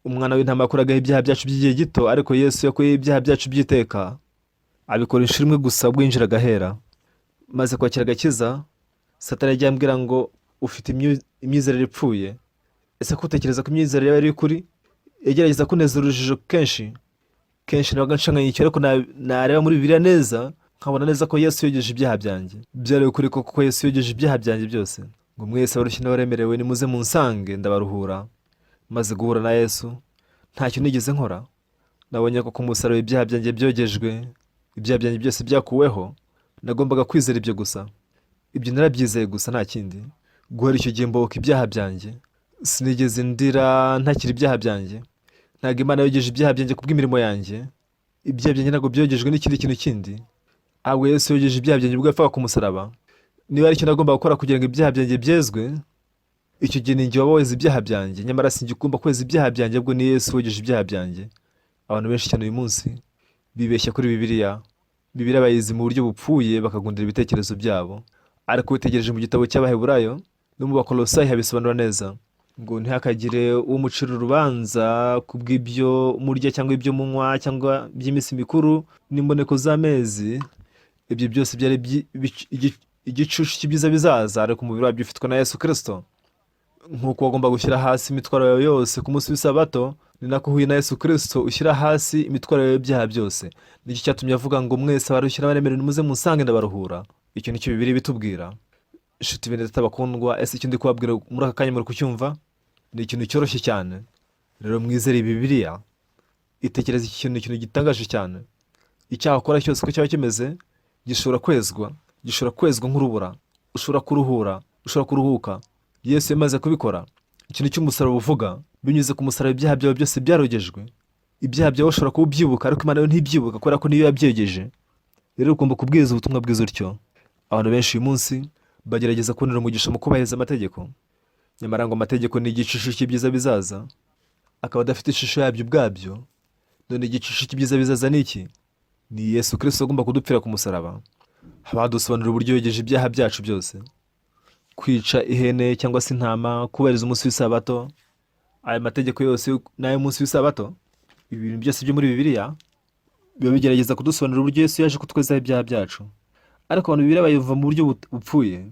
Umwana w'intama yakuragaho ibyaha byacu by'igihe gito, ariko Yesu yakuyeho ibyaha byacu by'iteka, abikora inshuro imwe gusa ubwo yinjiraga ahera. Maze kwakira agakiza, Satani yagiye ambwira ngo: "Ufite imyizerere ipfuye. Ese ko utekereza ko imyizerere yawe ari ukuri?" Yagerageza kuneza urujijo kenshi kenshi, nabaga nshanganyikiwe, ariko nareba muri Bibiliya neza, nkabona neza ko Yesu yogeje ibyaha byanjye. Byari ukuri koko ko Yesu yogeje ibyaha byanjye byose. Ngo: "Mwese abarushye n'abaremerewe, nimuze munsange, ndabaruhura." Maze guhura na Yesu, ntacyo nigeze nkora. Nabonye ko ku musaraba ibyaha byanjye byogejwe, ibyaha byanjye byose byakuweho. Nagombaga kwizera ibyo gusa. Ibyo narabyizeye gusa, nta kindi. Guhera icyo gihe mbohoka ibyaha byanjye. Sinigeze ndira ntakira ibyaha byanjye. Ntabwo Imana yogeje ibyaha byanjye kubw'imirimo yanjye. Ibyaha byanjye ntabwo byogejwe n'ikindi kintu kindi, ahubwo Yesu yogeje ibyaha byanjye ubwo yapfaga ku musaraba. Niba ari icyo nagomba gukora kugira ngo ibyaha byanjye byezwe, icyo gihe ni njye waba weza ibyaha byanjye. Nyamara sinjye ugomba kweza ibyaha byanjye, ahubwo ni Yesu wogeje ibyaha byanjye. Abantu benshi cyane uyu munsi bibeshya kuri Bibiliya. Bibiliya bayizi mu buryo bupfuye, bakagundira ibitekerezo byabo. Ariko witegereje mu gitabo cy'Abaheburayo no mu Bakolosayi habisobanura neza ngo: "Ntihakagire umucira urubanza ku bw'ibyo murya cyangwa ibyo munywa cyangwa by'iminsi mikuru n'imboneko z'amezi." Ibyo byose byari igicucu cy'ibyiza bizaza, ariko umubiri wabyo ufitwe na Yesu Kirisito. Nk'uko wagomba gushyira hasi imitwaro yawe yose ku munsi w'Isabato, ni nako uhuye na Yesu Kirisito ushyira hasi imitwaro yawe y'ibyaha byose. Nicyo cyatumye avuga ngo: "Mwese abarushye n'abaremerewe, nimuze munsange, ndabaruhura." Icyo nicyo Bibiliya bitubwira. Inshuti, bene Data bakundwa, ese icyo ndi kubabwira muri aka kanya muri kucyumva? Ni ikintu cyoroshye cyane. Rero mwizere Bibiliya. Itekereza iki kintu, ni ikintu gitangaje cyane. Icyaha ukora cyose uko cyaba kimeze gishobora kwezwa, gishobora kwezwa nk'urubura. Ushobora kuruhura, ushobora kuruhuka. Yesu yamaze kubikora. Ikintu cy'umusaraba uvuga, binyuze ku musaraba ibyaha byawe byose byarogejwe. Ibyaha byawe ushobora kuba ubyibuka, ariko Imana yo ntibyibuka, kubera ko niyo yabyogeje. Rero ugomba kubwiriza ubutumwa bwiza utyo. Abantu benshi uyu munsi bagerageza kubonera umugisha mu kubahiriza amategeko, nyamara ngo amategeko ni igicucu cy'ibyiza bizaza, akaba adafite ishusho yabyo ubwabyo. None igicucu cy'ibyiza bizaza ni iki? Ni Yesu Kirisito agomba kudupfira ku musaraba. Haba hadusobanurira uburyo yogeje ibyaha byacu byose. Kwica ihene cyangwa se intama, kubahiriza umunsi w'Isabato, aya mategeko yose n'ay'umunsi w'Isabato, ibintu byose byo muri Bibiliya Biba bigerageza kudusobanurira uburyo Yesu yaje kutwezaho ibyaha byacu. Ariko abantu Bibiliya bayumva mu buryo bupfuye.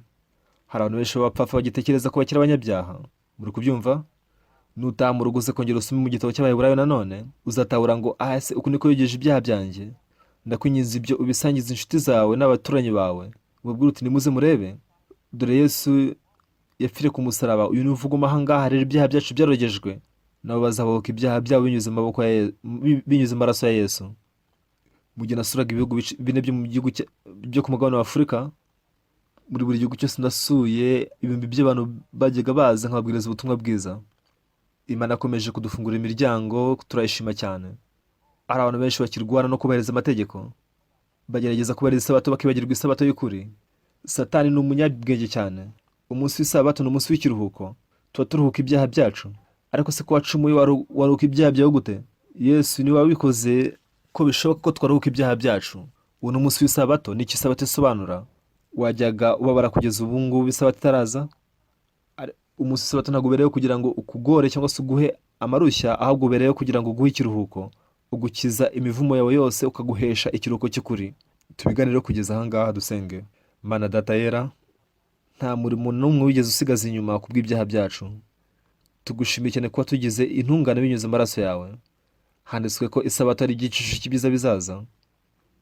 Hari abantu benshi b'abapfapfa bagitekereza ko bakiri abanyabyaha. Muri kubyumva? Nutaha mu rugo uze kongera usome mu gitabo cy'Abaheburayo nanone, uzatahura ngo aha se uku niko yogeje ibyaha byanjye. Ndakwinginze ibyo ubisangiza inshuti zawe n'abaturanyi bawe. Ubabwire uti nimuze murebe. Dore Yesu yapfiriye ku musaraba, uyu ni uvuguma aha ngaha rero ibyaha byacu byarogejwe. Nabo bazabohoka ibyaha byabo binyuze mu maboko ya binyuze mu maraso ya Yesu. Mu gihe nasuraga ibihugu bine byo mu gihugu byo ku mugabane wa Afurika, muri buri gihugu cyose nasuye ibihumbi by'abantu bajyaga baza nkababwiriza ubutumwa bwiza. Imana yakomeje kudufungurira imiryango, turayishima cyane. Hari abantu benshi bakirwana no kubahiriza amategeko, bagerageza kubahiriza isabato bakibagirwa isabato y'ukuri. Satani ni umunyabwenge cyane. Umunsi w'isabato ni umunsi w'ikiruhuko, tuba turuhuka ibyaha byacu. Ariko se ko wacumuye waruhuka ibyaha byawe gute? Yesu niwe wabikoze ko bishoboka ko twaruhuka ibyaha byacu. Uwo ni umunsi w'isabato. Ni iki isabato isobanura? Wajyaga ubabara kugeza ubu ngubu isabato itaraza? Umunsi w'isabato ntabwo ubereyeho kugira ngo ukugore cyangwa se uguhe amarushya, ahubwo ubereyeho kugira ngo uguhe ikiruhuko, ugukiza imivumo yawe yose, ukaguhesha ikiruhuko cy'ukuri. Tubiganireho kugeza aha ngaha, dusenge. Mana Data yera, nta murimo n'umwe wigeze usigaza inyuma ku bw'ibyaha byacu. Tugushimiye cyane kuba tugize intungane binyuze mu maraso yawe. Handitswe ko isabato ari igicucu cy'ibyiza bizaza.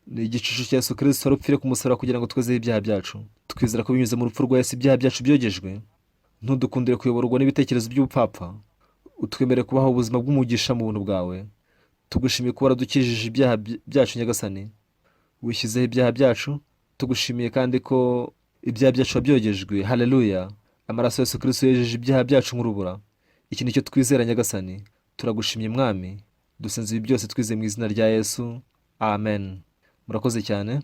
Ni igicucu cya Yesu Kirisito wari upfire ku musaraba kugira ngo twezeho ibyaha byacu. Twizera ko binyuze mu rupfu rwa Yesu ibyaha byacu byogejwe. Ntudukundire kuyoborwa n'ibitekerezo by'ubupfapfa, utwemere kubaho ubuzima bw'umugisha mu buntu bwawe. Tugushimiye kuba waradukijije ibyaha byacu. Nyagasani, wishyizeho ibyaha byacu. Tugushimiye kandi ko ibyaha byacu wabyogejwe. Haleluya! Amaraso ya Yesu Kirisito yejeje ibyaha byacu nk'urubura. Iki nicyo twizera, Nyagasani. Turagushimye, Mwami. Dusenze ibi byose twizeye mu izina rya Yesu, amen. Murakoze cyane.